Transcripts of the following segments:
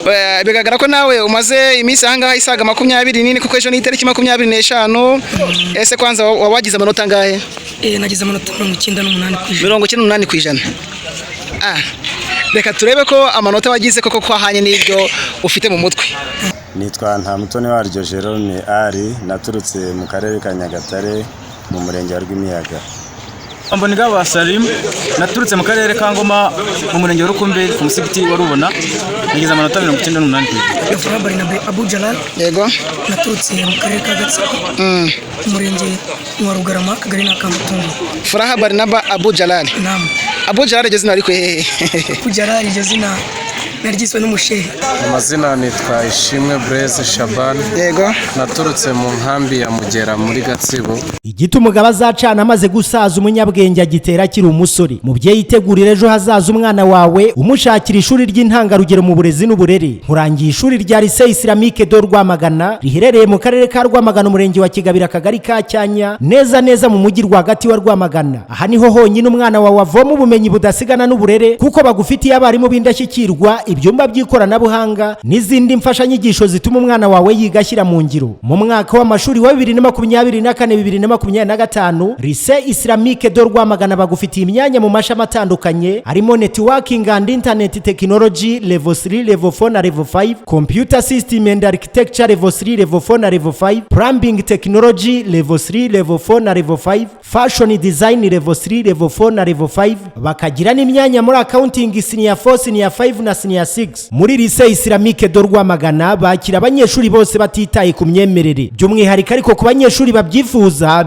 Bigaragara ko nawe umaze iminsi ahangaha isaga 24, kuko ejo ni itariki 25. Ese kwanza wagize amanota angahe? Nagize amanota 98%. 98%. Reka turebe ko amanota wagize koko ko ahanye n'ibyo ufite mu mutwe. Nitwa Ntamutoni waryo Jerome Ari, naturutse mu karere ka Nyagatare, mu murenge wa Rwimiyaga. Mbonigaba Salim, naturutse mu karere ka Ngoma, mu murenge wa Rukumberi, ku musigiti wa Rubona. Nagize amanota 98%. Fura Barnabe Abu Jalal. Yego. Naturutse mu karere ka Gatsibo, umurenge wa Rugarama, akagari ni Akamutungo. Furaha Barnaba Abu Jalal. Naam. Abu Jalal, iryo zina ariko hehe? Abu Jalal, iryo zina naryiswe n'umushehe. Amazina nitwa Ishimwe Blaise Shaban. Yego. Naturutse mu nkambi ya Mugera muri Gatsibo. Igiti umugabo azacana amaze gusaza, umunyabwenge agitera akiri umusore. Mubyeyi, itegurira ejo hazaza umwana wawe, umushakira ishuri ry'intangarugero mu burezi n'uburere. Nkurangiye ishuri rya Lycée Islamique de Rwamagana, riherereye mu karere ka Rwamagana, umurenge wa Kigabira, akagari ka Cyanya, neza neza mu mujyi rwagati wa Rwamagana. Aha niho honyine umwana wawe avoma ubumenyi budasigana n'uburere, kuko bagufitiye abarimu b'indashyikirwa, ibyumba by'ikoranabuhanga n'izindi mfashanyigisho zituma umwana wawe yiga ashyira mu ngiro. Mu mwaka w'amashuri wa 2024, 2025, Lycée Islamique de Rwamagana bagufitiye imyanya mu mashami atandukanye harimo Networking and Internet Technology level 3, level 4 na level 5, Computer System and Architecture level 3, level 4 na level 5, Plumbing Technology level 3, level 4 na level 5, Fashion Design level 3, level 4 na level 5. Bakagira n'imyanya muri Accounting senior 4, senior 5 na senior 6. Muri Lycée Islamique de Rwamagana bakira abanyeshuri bose batitaye ku myemerere, by'umwihariko ariko ku banyeshuri babyifuza.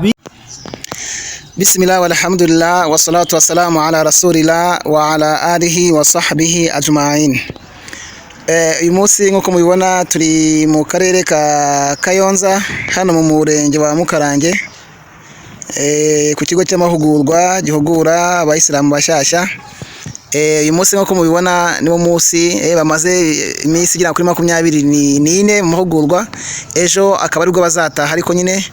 Bismillah walhamdulillah wassalatu wassalamu ala rasulillah wa ala alihi wa sahbihi ajma'in. Uyu munsi nk'uko mubibona turi mu karere ka Kayonza, hano mu murenge wa Mukarange, ku kigo cy'amahugurwa gihugura abayisilamu bashyashya. Uyu munsi nk'uko mubibona niwo munsi bamaze iminsi igera kuri 24 mu mahugurwa. Ejo akaba aribwo bazataha, ariko nyine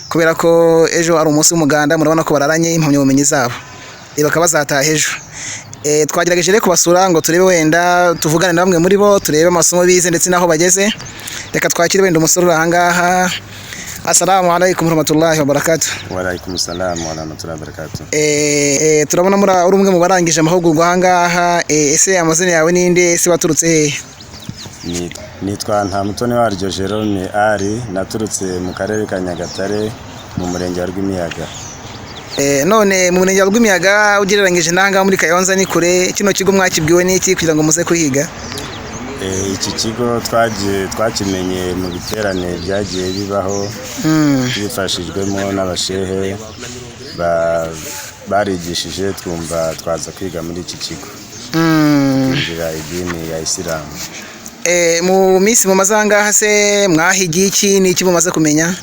kubera ko ejo ari umunsi w'umuganda, murabona ko bararanye impamyabumenyi zabo, bakaba bazataha ejo. Twagerageje rero kubasura ngo turebe wenda tuvugane na bamwe muri bo, turebe amasomo bize ndetse n'aho bageze. Reka twakire wenda umusore uri ahangaha. Assalamu alaikum warahmatullahi wabarakatuh. Walaikum salam wa rahmatullahi wa barakatuh. Turabona muri uri umwe mu barangije amahugurwa ahangaha. Ese amazina yawe ninde? Ese waturutse hehe? Nitwa Ntamutoni waryo Jerome Ari, naturutse mu karere ka Nyagatare, mu murenge wa Rwimiyaga. None mu murenge wa Rwimiyaga ugereranyije n'ahangaha muri Kayonza ni kure. Kino kigo mwakibwiwe n'iki kugira ngo muze kuhiga? Iki kigo twagiye twakimenye mu biterane byagiye bibaho, bifashijwemo n'abashehe barigishije, twumva twaza kwiga muri iki kigo, kwinjira idini ya Isilamu. Mu minsi mumaze ahangaha se mwahigiye iki? N'iki mumaze kumenya?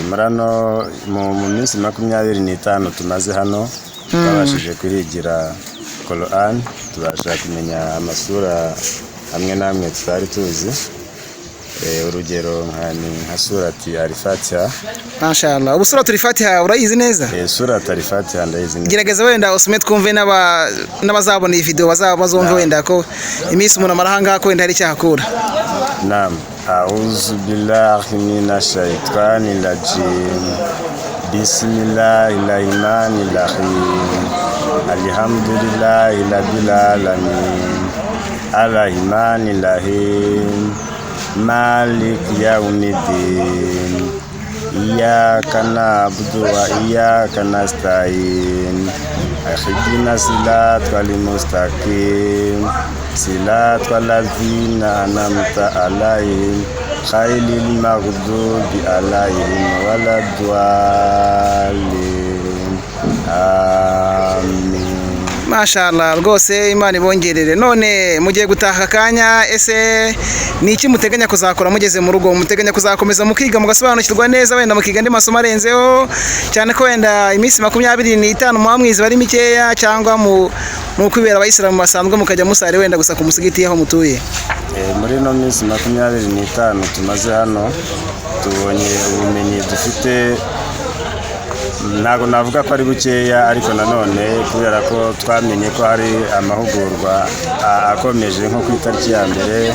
Muri hano mu minsi 25 tumaze hano, twabashije kuhigira Quran, tubasha kumenya amasura amwe n'amwe tutari tuzi. Urugero ni nka surati Al-Fatiha. Mashallah, ubu suratul Fatiha urayizi neza? Surati Al-Fatiha ndayizi neza. Gerageza wenda usome twumve, n'abazabona iyi video bazumve wenda ko iminsi umuntu amara ahangaha ko wenda hari icyo ahakura. Naam. A'udhu billahi minash shaitani rajim. Bismillahir rahim. Alhamdulillahi rabbil alamin. Arrahmanir rahim. Malik yawmiddin. Iyyaka na'budu wa iyyaka nasta'in. Ihdina siratal mustaqim. Siratal ladzina an'amta alaihim ghairil maghdubi alaihim waladdallin. Amin. Mashallah, rwose Imana ibongerere. None mugiye gutaha akanya, ese ni iki muteganya kuzakora mugeze mu rugo? Muteganya kuzakomeza mukiga mugasobanukirwa neza, wenda mukiga andi masomo arenzeho, cyane ko wenda iminsi 25 muba mwize ari mikeya, cyangwa mu kwibera abayisilamu basanzwe mukajya musare wenda gusa ku musigiti aho mutuye? Muri ino minsi 25 tumaze hano, tubonye ubumenyi dufite, ntabwo navuga ko ari bukeya, ariko nanone kubera ko twamenye ko hari amahugurwa akomeje nko ku itariki ya mbere.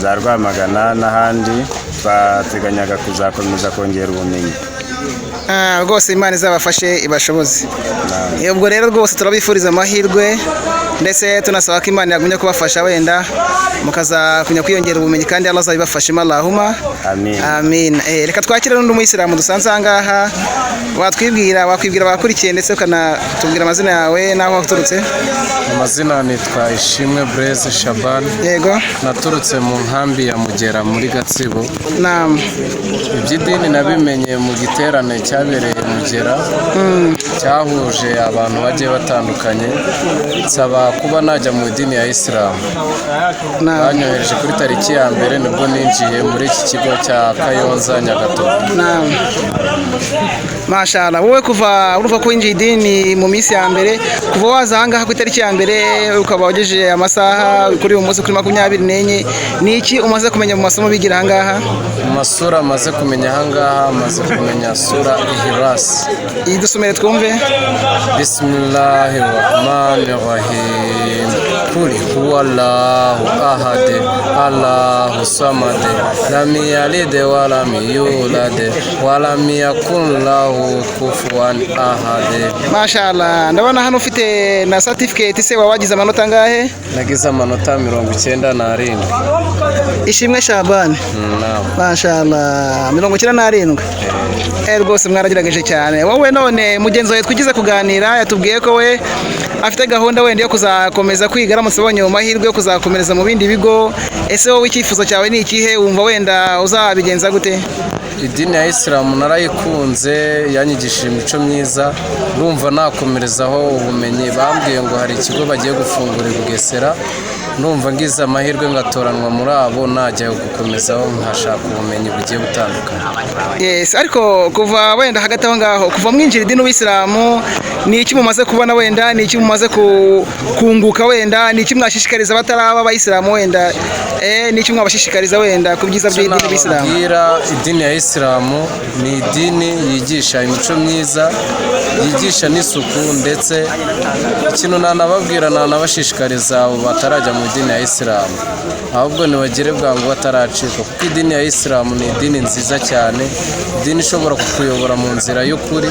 za Rwamagana n'ahandi. Twateganyaga kuzakomeza kongera ubumenyi. Ah, rwose Imana izabafashe, ibashoboze. Ubwo rero rwose turabifuriza amahirwe, ndetse tunasaba ko Imana yagumya kubafasha, wenda mukazakumya kwiyongera ubumenyi, kandi Allah azabibafashemo. Allahumma Amin. Amin. Reka twakire n'undi muyisilamu dusanze aha ngaha. Watwibwira, wakwibwira abakurikiye, ndetse ukanatubwira amazina yawe n'aho waturutse. Amazina nitwa Ishimwe Blaise Shaban. Yego. Naturutse mu nkambi ya Mugera muri Gatsibo. Naam. Iby'idini nabimenye mu giterane cyabereye Mugera, cyahuje abantu bagiye batandukanye, nsaba kuba najya mu idini ya Isilamu. Naam. Banyohereje kuri tariki ya 1, nibwo ninjiye muri iki kigo cya Kayonza Nyagatovu. Naam. Mashallah. Wowe kuva urumva ko winjiye idini mu minsi ya mbere, kuva waza aha ngaha ku itariki ya 1, ukaba wagejeje amasaha kuri uyu munsi kuri 24, ni iki umaze kumenya mu masomo bigira aha ngaha? Mu masura amaze kumenya ahangaha, amaze kumenya sura Ihirasi. Iyi dusomere twumve. Bismillahi rahmani rahim. Kul huwa Allahu ahad, Allahu samad, lam yalid wa lam yulad wa lam yakun lahu kufuwan ahad. Mashallah. Ndabona hano ufite na certificate. Se waba wagize amanota angahe? Nagize amanota 97. Ishimwe Shaban. Naam. Mashallah, 97. Rwose mwaragerageje cyane. Wowe none mugenzi wawe twigize kuganira yatubwiye ko we afite gahunda wenda yo kuzakomeza kwiga aramutse abonye mu mahirwe yo kuzakomereza mu bindi bigo. Ese wowe icyifuzo cyawe ni ikihe? Wumva wenda uzabigenza gute? Idini ya Isilamu narayikunze, yanyigishije imico myiza, ndumva nakomerezaho ubumenyi. Bambwiye ngo hari ikigo bagiye gufungura i Bugesera, ndumva ngize amahirwe ngatoranwa muri abo, najya gukomezaho nkashaka ubumenyi bugiye butandukanye. Yes, ariko kuva wenda hagati aho ngaho, kuva mwinjira idini w'Isilamu, ni iki mumaze kubona wenda, ni iki mumaze kunguka wenda, ni iki mwashishikariza abataraba abayisilamu wenda, ni iki mwabashishikariza wenda ku byiza Icyo by'idini w'Isilamu? nababwira, idini ya Isilamu ni idini yigisha imico myiza, yigisha n'isuku, ndetse ikintu nanababwira, nanabashishikariza abo batarajya mu idini ya Isilamu, ahubwo ntibagire bwangu bataracika, kuko idini ya Isilamu ni idini nziza cyane, idini ishobora kukuyobora mu nzira y'ukuri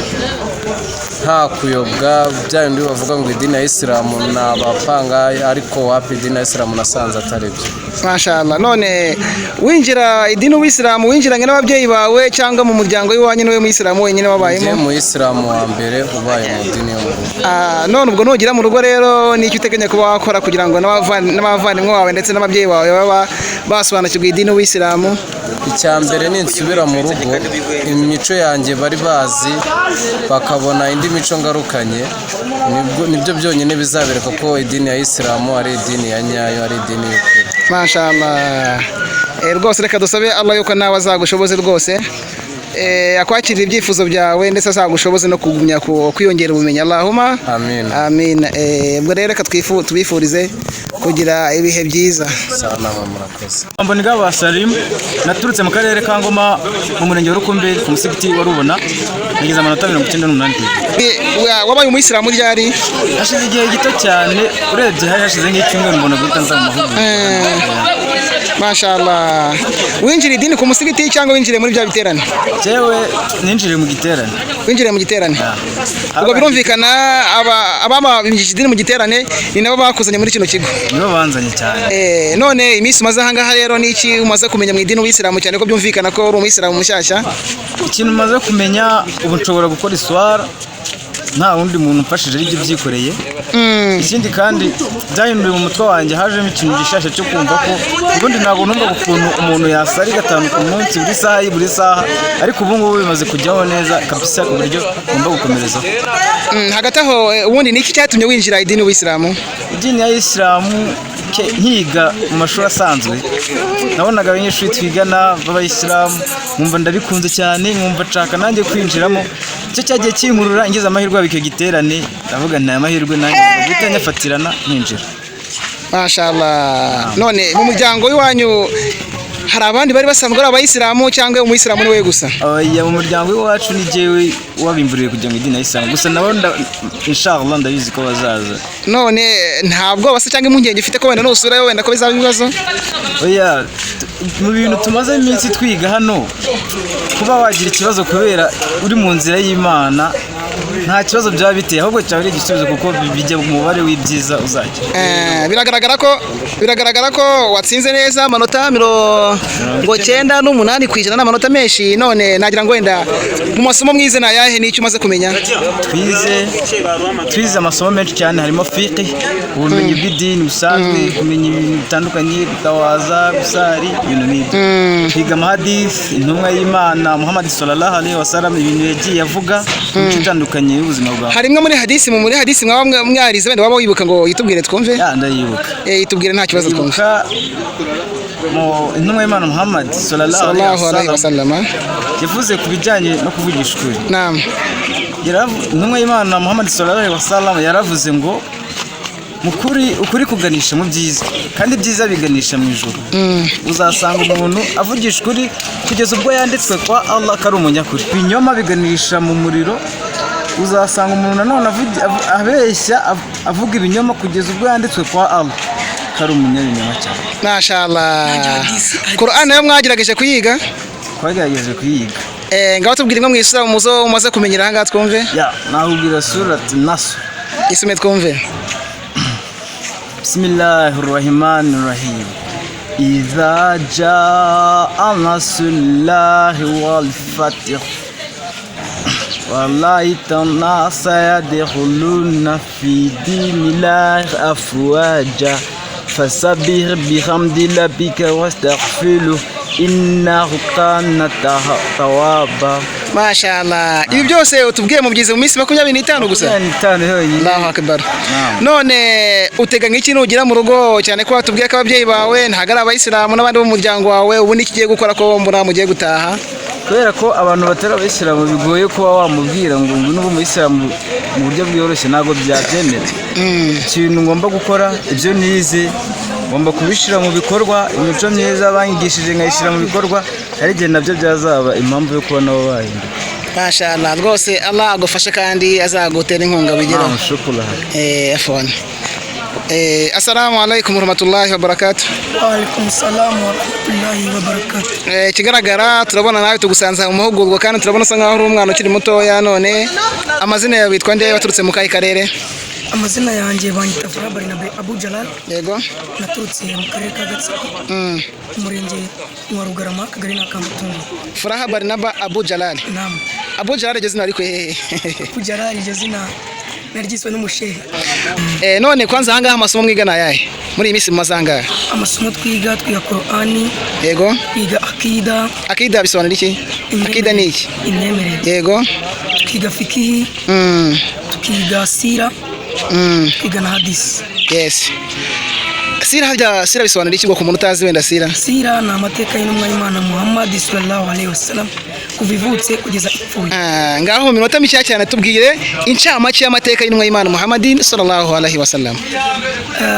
nta kuyobwa. Bya bindi bavuga ngo idini ya Isilamu ni abapangayi, ariko wapi, idini ya Isilamu nasanze atari byo. Mashallah. None winjira idini w'Isilamu winjiranye n'ababyeyi bawe, cyangwa mu muryango w'iwanyu niwe muyisilamu wenyine Njye wabayemo? Muyisilamu wa mbere ubaye mu idini yo mu rugo. Ah, none ubwo nugira mu rugo rero, ni iki uteganya kuba wakora kugira ngo n'abavandimwe bawe ndetse n'ababyeyi bawe baba basobanukirwa idini w'Isilamu? Icya mbere, ninsubira mu rugo, imico yanjye bari bazi bakabona indi mico ngarukanye, nibyo byonyine bizabereka ko idini ya Isilamu ari idini ya nyayo, ari idini y'ukuri. Mashallah. Rwose reka dusabe Allah yuko nawe azagushoboze rwose, akwakirira ibyifuzo byawe, ndetse azagushoboze no kugumya kwiyongera ubumenyi. Allahumma Amin. Amin. Ubwo rero reka tubifurize kugira ibihe byiza. Sawa, namwe murakoze. Mbonigaba Salim, naturutse mu karere ka Ngoma mu murenge wa Rukumberi ku musigiti wa Rubona, nagize amanota 98%. Wabaye umuyisilamu ryari? Hashize igihe gito cyane, urebye hari hashize nk'icyumweru, mbona guhita nza mu mahugurwa. Mashallah. Winjira idini ku musigiti cyangwa winjiriye muri bya biterane? Jewe ninjiriye mu giterane. Winjiriye mu giterane. Ubwo birumvikana abama binjije idini mu giterane ni nabo bakuzanye muri kino kigo. Nibo banzanye cyane. None iminsi umaze aha ngaha rero, ni iki umaze kumenya mu idini w'Isilamu, cyane ko byumvikana ko uri umuyisilamu mushyashya? Ikintu maze kumenya, ubu nshobora gukora iswara nta wundi muntu umfashije, ari byo byikoreye. Ikindi kandi byahinduye mu mutwe wanjye, hajemo ikintu gishasha cyo kumva ko ubundi ntabwo numvaga ukuntu umuntu yasara gatanu ku munsi, buri saha buri saha, ariko ubu ngubu bimaze kujyaho neza kabisa, ku buryo ngomba gukomerezaho. Hagati aho, ubundi ni iki cyatumye winjira idini w'Isilamu? Idini ya Isilamu, nkiga mu mashuri asanzwe nabonaga abanyeshuri twigana b'abayisilamu, nkumva ndabikunze cyane, nkumva nshaka nanjye kwinjiramo. Icyo cyagiye kinkurura, ngize amahirwe yaba icyo giterane, ndavuga nti aya mahirwe nanjye ngomba guhita nyafatirana nkinjira. Mashallah. None mu muryango w'iwanyu Hari abandi bari basanzwe ari abayisilamu cyangwa umuyisilamu ni we gusa? Oya, mu muryango w'iwacu ni jyewe wabimburiye kujya mu idini ya Isilamu gusa, nabo inshallah ndabizi ko bazaza. None ntabwo basa cyangwa impungenge ufite ko wenda nusurayo wenda ko bizaba ibibazo? Oya, mu bintu tumaze iminsi twiga hano, kuba wagira ikibazo kubera uri mu nzira y'Imana nta kibazo byaba biteye, ahubwo cyaba ari igisubizo kuko bijya mu mubare w'ibyiza uzagira. Biragaragara ko watsinze neza, amanota 98%, ni amanota menshi. None nagira ngo wenda mu masomo mwize ni ayahe, n'icyo umaze kumenya? Twize amasomo menshi cyane, harimo fiqh, ubumenyi bw'idini busanzwe, kumenya ibintu bitandukanye, gutawaza, gusari, ibintu nk'ibyo. Twiga amahadith, intumwa y'Imana Muhammad sallallahu alaihi wasallam, ibintu yagiye avuga mu mico itandukanye y'ubuzima bwawe. Hari imwe muri hadisi mwaba mwarize wenda waba wibuka ngo yitubwire twumve? Ya, ndayibuka. Itubwire, nta kibazo, twumve. Ndibuka mu intumwa y'Imana Muhammad sallallahu sallallahu alaihi alaihi wasallam wasallam yavuze ku bijyanye no kuvugisha ukuri. Naam. Intumwa y'Imana Muhammad sallallahu alaihi wasallam yaravuze ngo mu kuri, ukuri kuganisha mu byiza, kandi ibyiza biganisha mu ijuru. Uzasanga umuntu avugisha ukuri kugeza ubwo yanditswe kwa Allah ko ari umunyakuri. Ibinyoma biganisha mu muriro. Uzasanga umuntu nanone abeshya, avuga ibinyoma kugeza ubwo yanditswe kwa Allah ko ari umunyabinyoma cyane. Mashallah. Qur'an nayo mwagerageje kuyiga? Twagerageje kuyiga. Ngaho tubwire imwe mu isura muzo umaze kumenyera aha ngaha twumve. Ya, nakubwira Surat Nasr. Isume twumve. بسم الله الرحمن الرحيم، إذا جاء نصر الله والفتح ورأيت الناس يدخلون في دين الله أفواجا فسبح بحمد ربك واستغفره إنه كان توابا. Mashallah, ibi byose utubwiye mubyize mu minsi 25 gusa? 25 yonyine. Allahu akbar. Naam. None uteganya iki nugira mu rugo, cyane ko watubwiye ko ababyeyi bawe ntabwo ari abayisilamu n'abandi bo mu muryango wawe? Ubu niki ugiye gukora ko mbona mugiye gutaha? Kubera ko abantu batari abayisilamu bigoye kuba wamubwira ngo ngwino ube umuyisilamu mu buryo bworoshye, ntabwo byabyemera. Ikintu ngomba gukora, ibyo nize ngomba kubishyira mu bikorwa, imico myiza banyigishije nkayishyira mu bikorwa, hari igihe nabyo byazaba impamvu yo kuba nabo bahinduka. Mashallah, rwose Allah agufashe kandi azagutera inkunga bigeraho. Naam, shukran. Afwan. Assalamu alaikum warahmatullahi wabarakatuh. Waalaikum salam warahmatullahi wabarakatuh. Ikigaragara turabona nawe tugusanze mu mahugurwa, kandi turabona usa nkaho uri umwana ukiri mutoya. None amazina yawe witwa nde, waturutse mu kahe karere? Amazina yanjye banyita Fura Barinabe Abu Jalal. Yego. Naturutse mu karere ka Gatsibo, umurenge wa Rugarama, akagari ni Kamutungo. Furaha Barinaba Abu Jalal? Naam. Abu Jalal, iryo zina ariko hehe? Abu Jalal, iryo zina naryiswe n'umushehe. None kwanza ahangaha amasomo mwiga ni ayahe muri iyi minsi mumaze ahangaha? Amasomo twiga, twiga Korani. Yego. Twiga akida. Akida bisobanura iki? Akida ni iki? Imyemerere. Yego. Twiga fikihi, tukiga sira, twiga na hadisi. Yes, sira, harya sira bisobanura iki ngo ku muntu utazi wenda sira? Sira ni amateka y'intumwa y'Imana Muhammad sallallahu alaihi wasallam, kuva ivutse kugeza ipfuye. Ah, ngaho mu minota mikeya cyane tubwire incamake y'amateka y'intumwa y'Imana Muhammadin sallallahu alaihi wasallam.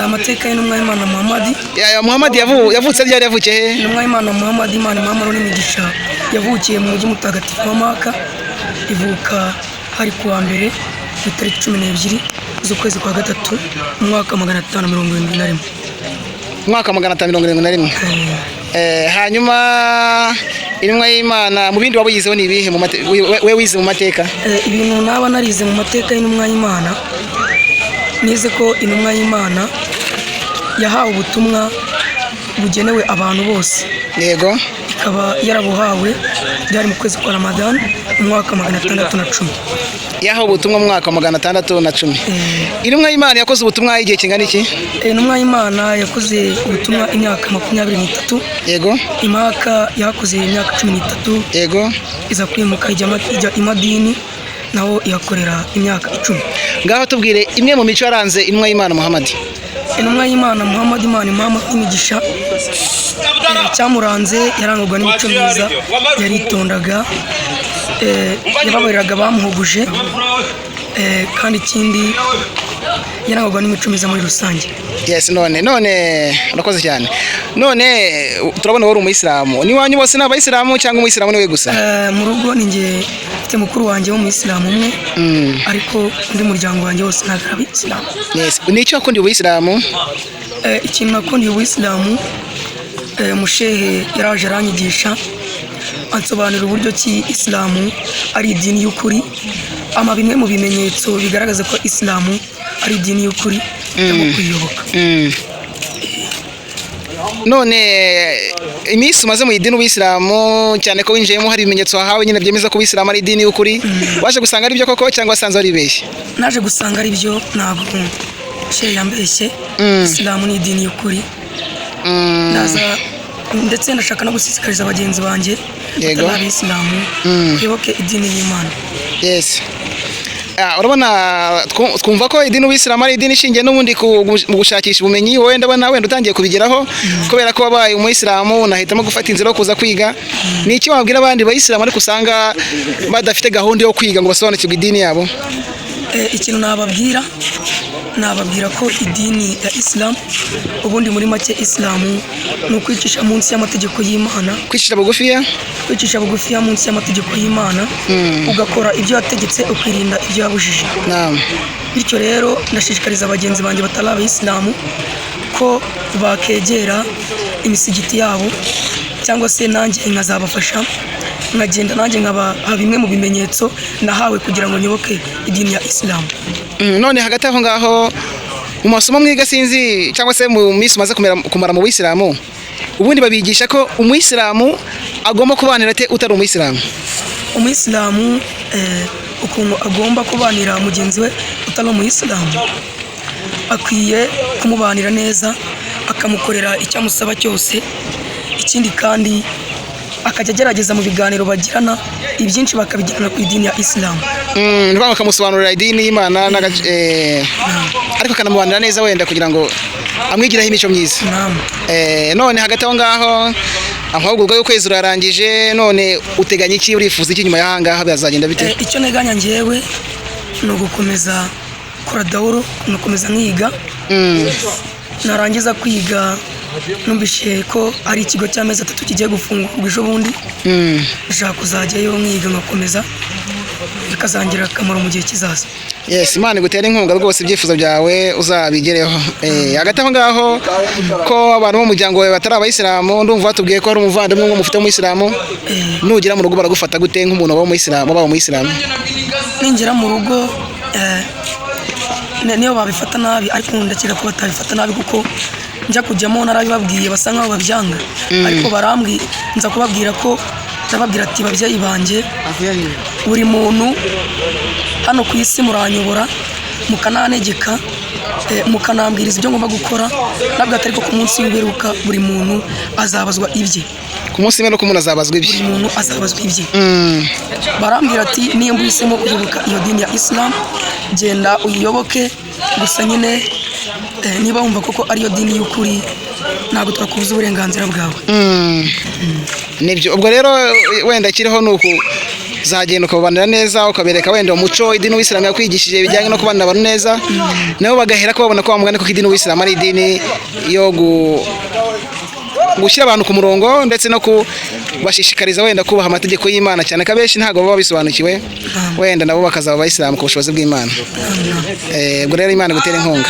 Amateka y'intumwa y'Imana Muhammad. Ya Muhammad yavutse ryari, yavukiye he? Intumwa y'Imana Muhammad, Imana imuhe n'imigisha, yavukiye mu mujyi mutagatifu wa Maka, ivuka hari kuwa mbere ku itariki 12 z'ukwezi kwa gatatu mu mwaka 571. Umwaka 571. Hanyuma intumwa y'Imana, mu bindi waba uyizeho ni ibihe we wize mu mateka? Ibintu naba narize mu mateka y'intumwa y'Imana, nize ko intumwa y'Imana yahawe ubutumwa bugenewe abantu bose. Yego. Ikaba yarabuhawe byari mu kwezi kwa Ramadan mu mwaka 610. Yahawe ubutumwa mu mwaka wa 610. Intumwa y'Imana yakoze ubutumwa igihe kingana iki? Intumwa y'Imana yakoze ubutumwa imyaka 23. Yego. Imaka yakoze imyaka 13. Yego. Iza kwimuka ijya i Madini, naho ihakorera imyaka 10. Ngaho tubwire imwe mu mico yaranze intumwa y'Imana Muhammad. Intumwa y'Imana Muhammad, Imana imuhe imigisha, icyamuranze yarangwaga n'imico myiza, yaritondaga, yababariraga abamuhuguje, kandi ikindi yarangwaga n'imico myiza muri rusange. Yes, none urakoze cyane. None turabona wari umuyisilamu, n'iwanyu bose ni abayisilamu cyangwa umuyisilamu ni we gusa? Mu rugo ni njye mfite mukuru wanjye w'umuyisilamu umwe, ariko undi muryango wanjye wose ntabwo ari abayisilamu. Yes. Ni icyo wakundiye ubuyisilamu? Ikintu nakundiye ubuyisilamu, mushehe yaraje aranyigisha, ansobanurira uburyo ki isilamu ari idini y'ukuri, ama bimwe mu bimenyetso bigaragaza ko isilamu ari idini y'ukuri, ndimo kuyiyoboka. None iminsi umaze mu idini ubuyisilamu, cyane ko winjiyemo hari ibimenyetso wahawe nyine byemeza ko ubuyisilamu ari idini y'ukuri, waje gusanga ari byo koko cyangwa wasanze waribeshye? Naje gusanga ari byo, ntabwo shehe yambeshye. Isilamu ni idini y'ukuri. Ndaza ndetse ndashaka no gushishikariza bagenzi banjye batari abayisilamu bayoboke idini y'Imana. Yes. Urabona twumva ko idini ubuyisilamu ari idini ishingiye n'ubundi mu gushakisha ubumenyi. Wowe ndabona wenda utangiye kubigeraho kubera ko wabaye umuyisilamu unahitamo gufata inzira yo kuza kwiga. Ni iki wabwira abandi bayisilamu ariko usanga badafite gahunda yo kwiga ngo basobanukirwe idini yabo? Ikintu nababwira ko idini ya isilamu, ubundi muri make isilamu ni ukwicisha munsi y'amategeko y'Imana. Kwicisha bugufiya? Kwicisha bugufiya munsi y'amategeko y'Imana, ugakora ibyo yategetse, ukirinda ibyo yabujije. Bityo rero ndashishikariza bagenzi banjye batari abayisilamu ko bakegera imisigiti yabo, cyangwa se nanjye nkazabafasha, nkagenda nanjye nkabaha bimwe mu bimenyetso nahawe kugira ngo nyoboke idini ya isilamu. None hagati aho ngaho mu masomo mwiga, sinzi, cyangwa se mu minsi umaze kumara mu buyisilamu, ubundi babigisha ko umuyisilamu agomba kubanira ate utari umuyisilamu? Umuyisilamu ukuntu agomba kubanira mugenzi we utari umuyisilamu, akwiye kumubanira neza, akamukorera icyo amusaba cyose. Ikindi kandi akajya agerageza mu biganiro bagirana, ibyinshi bakabigirana ku idini ya isilamu. Ni ukuvuga bakamusobanurira idini y'Imana ariko akanamubanira neza wenda kugira ngo amwigireho imico myiza. None hagati aho ngaho amahugurwa y'ukwezi urarangije, none uteganya iki, urifuza iki nyuma y'aha ngaha, bizagenda bite? Icyo nteganya njyewe ni ugukomeza kora dawuro, ni ugukomeza nkiga. Narangiza kwiga, numvise ko ari ikigo cy'amezi 3 kigiye gufungurwa ejo bundi, nshaka kuzajyayo nkiga ngakomeza, bikazangirira akamaro mu gihe kizaza. Yes, Imana igutere inkunga rwose, ibyifuzo byawe uzabigereho. Hagati aho ngaho ko abantu bo mu muryango wawe batari abayisilamu, ndumva batubwiye ko hari umuvandimwe umwe mufite w'umuyisilamu, nugera mu rugo baragufata gute nk'umuntu wabaye umuyisilamu? Ningera mu rugo niyo babifata nabi, ariko ndakeka ko batabifata nabi kuko njya kujyamo narabibabwiye basa nkaho babyanga, ariko barambwiye, nza kubabwira ko ndababwira ati babyeyi banjye, buri muntu hano ku isi muranyobora, mukananegeka, mukanambwiriza ibyo ngomba gukora, nabwo atari ko ku munsi w'imperuka buri muntu azabazwa ibye. Ku munsi w'imperuka umuntu azabazwa ibye. Buri muntu azabazwa ibye. Barambwira ati niyo mbuhisemo kuyoboka iyo dini ya Islam, genda uyiyoboke, gusa nyine niba wumva koko ariyo dini y'ukuri ntabwo twakubuza uburenganzira bwawe. Nibyo. Ubwo rero wenda kiriho ni ukuzagenda ukababanira neza, ukabereka wenda umuco idini w'Isilamu yakwigishije bijyanye no kubana abantu neza, nabo bagahera ko babona ko bamugana kuko idini w'Isilamu ari idini yo gushyira abantu ku murongo ndetse no kubashishikariza wenda kubaha amategeko y'Imana, cyane ko abenshi ntabwo baba babisobanukiwe, wenda nabo bakazaba abayisilamu ku bushobozi bw'Imana. Ubwo rero Imana igutera inkunga.